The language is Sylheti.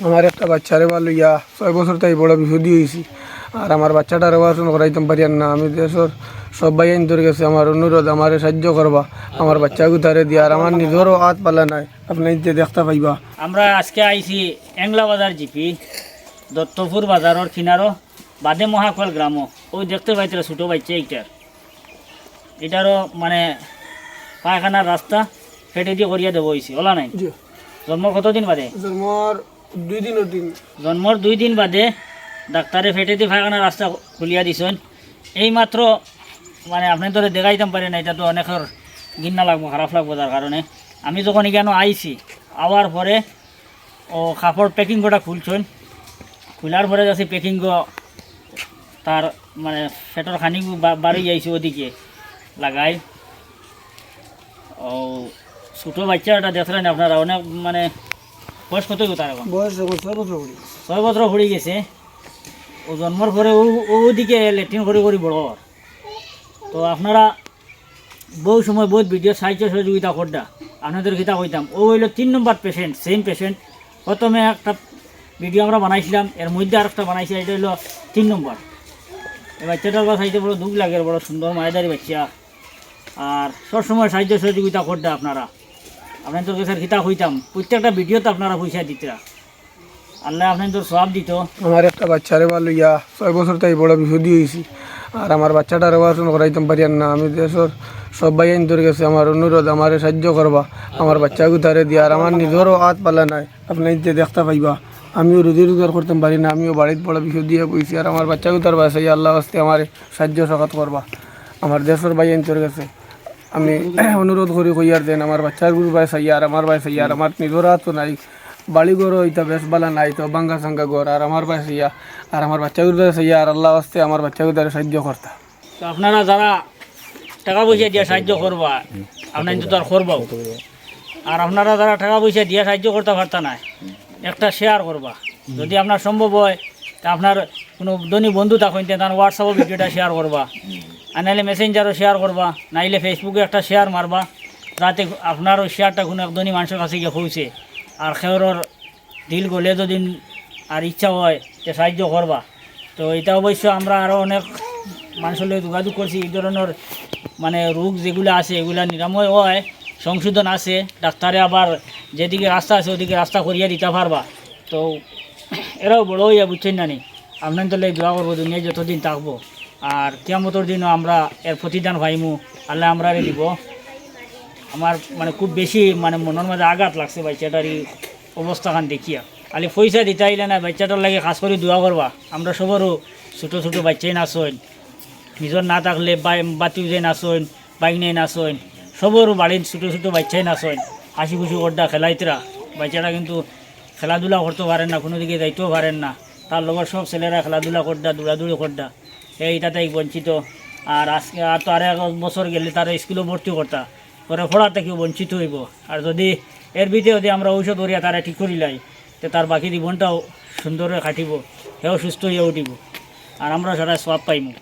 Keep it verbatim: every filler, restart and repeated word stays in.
আমার একটা বাচ্চারে বা লইয়া ছয় বছর তাই বড় বিপদী অইছি। আর আমার বাচ্চাটারে অপারেশন করাইতাম পারিয়ার না। আমি দেশর সব ভাইয়াইন্তর গেছে আমার অনুরোধ, আমারে সাহায্য করবা, আমার বাচ্চাগুতারে দিয়া। আর আমার নিজরও আত বালা নাই, আপনাইন্তে দেখতা পাইবা। আমরা আজকে আইছি এংলা বাজার জিপি, দত্তপুর বাজারর কিনারো, বাদে মহাকুয়াল গ্রামো। অউ দেখতে পাইতরা ছোট বাচ্চা ইটার, ইটারও মানে পায়খানার রাস্তা ফেটেদি করিয়া দেওয়া অইছে, অলা নাই? জি। জন্মর কতদিন বাদে? জন্মর দুই দিনর দিন। জন্মর দুই দিন বাদে ডাক্তারে ফেটেদি পায়খানার রাস্তা খুলিয়া দিছইন। এই মাত্র মানে আপনাইন্তরে দেখাইতাম পারি না, ইটা তো অনেকর ঘিন্না লাগবো, খারাপ লাগবো, যার কারণে আমি যখন ইখানো আইছি, আওয়ার পরে ও কাপড় প্যাকিং কটা খুলছইন, খুলার পরে যাচ্ছে প্যাকিং তার মানে পেটর খানি বা-, বাড়ি যাইছে ওদিকে লাগাই। ও ছোট বাচ্চা এটা দেখলেন আপনারা, অনেক মানে বয়স কত অইবো তার এখন? বয়স এখন ছয় বছর পড়ি গেছে। ছয় বছর পড়ি গেছে। ও জন্মর পরে ও, ও ওদিকে লেট্রিন করি করি বড় অর। তো আপনারা বহু সময় বহুত ভিডিও সাহায্য সহযোগিতা করডা, আপনাইন্তরে কিতা কইতাম, ও অইলো তিন নম্বর পেশেন্ট, সেম পেশেন্ট। প্রথমে একটা ভিডিও আমরা বানাইছিলাম, এর মধ্যে আরেকটা বানাইছি, এটা অইলো তিন নম্বর। এই বাচ্চাটার কথা চাইতে বড় দুঃখ লাগে, বড় সুন্দর মায়াদারি বাচ্চা। আর সবসময় সাহায্য সহযোগিতা করডা আপনারা, আপনাইন্তর গেছে আর কিতা কইতাম, প্রত্যেকটা ভিডিওতে আপনারা পয়সা দিতরা। আল্লায় আপনাইন্তর সওয়াব দিতো। আমার একটা বাচ্চারে বা লইয়া ছয় বছর তাই বড় বিপদী অইছি। আর আমার বাচ্চাটারে অপারেশন করাইতাম পারিয়ার না। আমি দেশর সব ভাইয়াইন্তর গেছে আমার অনুরোধ, আমারে সাহায্য করবা, আমার বাচ্চাগুতারে দিয়া। আর আমার নিজরও আত বালা নাই, আপনাইন্তে দেখতা পাইবা। আমিও রুজি রোজগার করতাম পারি না, আমিও বাড়িত বড় বিপদী অইয়া বইছি। আর আমার বাচ্চাগুতার বায় চাইয়া, আল্লার ওয়াস্তে আমারে সাহায্য সকাত করবা। আমার দেশর ভাইয়াইন্তর গেছে আমি অনুরোধ করি কইয়ার যেন আমার বাচ্চাগুর বায় চাইয়া, আর আমার বায় চাইয়া, আর আমার নিজর আতও নাই, বাড়ি ঘরও ইতা বেশ বালা নাই, তো ভাঙ্গা চাঙ্গা ঘর, আর আমার বায় চাইয়া, আর আমার বাচ্চাগুর বায় চাইয়া, আর আল্লার ওয়াস্তে আমার বাচ্চাগুতারে সাহায্য করতা। তো আপনারা যারা টেকা পয়সা দিয়া সাহায্য করবা, আপনাইন্তে তো আর করবাও। আর আপনারা যারা টেকা পয়সা দিয়া সাহায্য করতা পারতা নায়, একটা শেয়ার করবা। যদি আপনার সম্ভব অয়, তে আপনার কুনু ধনী বন্ধু থাকইন, তে তান WhatsApp-ও ভিডিওটা শেয়ার করবা, আর নাইলে মেসেঞ্জারও শেয়ার করবা, নাইলে Facebook-এ একটা শেয়ার মারবা, যাতে আপনার ওই শেয়ারটা কুনু এক ধনী মানষর কাছে গিয়া পৌঁছে। আর কেউরর দিল গলে যদি আর ইচ্ছা অয়, তে সাহায্য করবা। তো ইটা অবশ্য আমরা আরও অনেক মানষর লগে যোগাযোগ করছি, ই ধরনর মানে রোগ যেগুলা আছে, এগুলা নিরাময় অয়, সংশোধন আছে, ডাক্তারে আবার যেদিকে রাস্তা আছে, ওদিকে রাস্তা করিয়া দিতা পারবা। তো এরাও বড় অইয়া, বুঝছইন না নি, আপনাইন্তর লাগি দোয়া করবো দুনিয়াত যতদিন থাকবো। আর কিয়ামতর দিনও আমরা এর প্রতিদান পাইমু, আল্লায় আমরারে দিবো। আমার মানে খুব বেশি মানে মনর মাঝে আঘাত লাগছে বাচ্চাটার ই অবস্থাখান দেখিয়া। খালি পয়সা দিতা আইলা না, বাচ্চাটার লাগি খাছ করি দোয়া করবা। আমরা সবরও ছোটো ছোটো বাচ্চাইন আছইন, নিজর না থাকলে বাই-, বাতিও যেইন আছইন, ভাইগ্নাইন আছইন, সবরও বাড়িত ছোটো ছোটো বাচ্চাইন আছইন, হাসি খুশি করডা, খেলাইতরা। বাচ্চাটা কিন্তু খেলাধুলা করতো পারের না, কুনু দিকে যাইতেও পারের না। তার লগর সব ছেলেরা খেলাধুলা করডা, দৌড়াদৌড়ি করডা। হে ইটা থাকি বঞ্চিত। আর আজকে আর তো আর এক বছর গেলে তারে স্কুলো ভর্তি করতা, পরে পড়া থাকিও বঞ্চিত অইবো। আর যদি এর ভিতরে যদি আমরা ঔষধ করিয়া তারে ঠিক করিলাই, তে তার বাকি জীবনটাও সুন্দরে কাটিবো, হেও সুস্থ অইয়া উঠিবো, আর আমরা সারা সওয়াব পাইমু।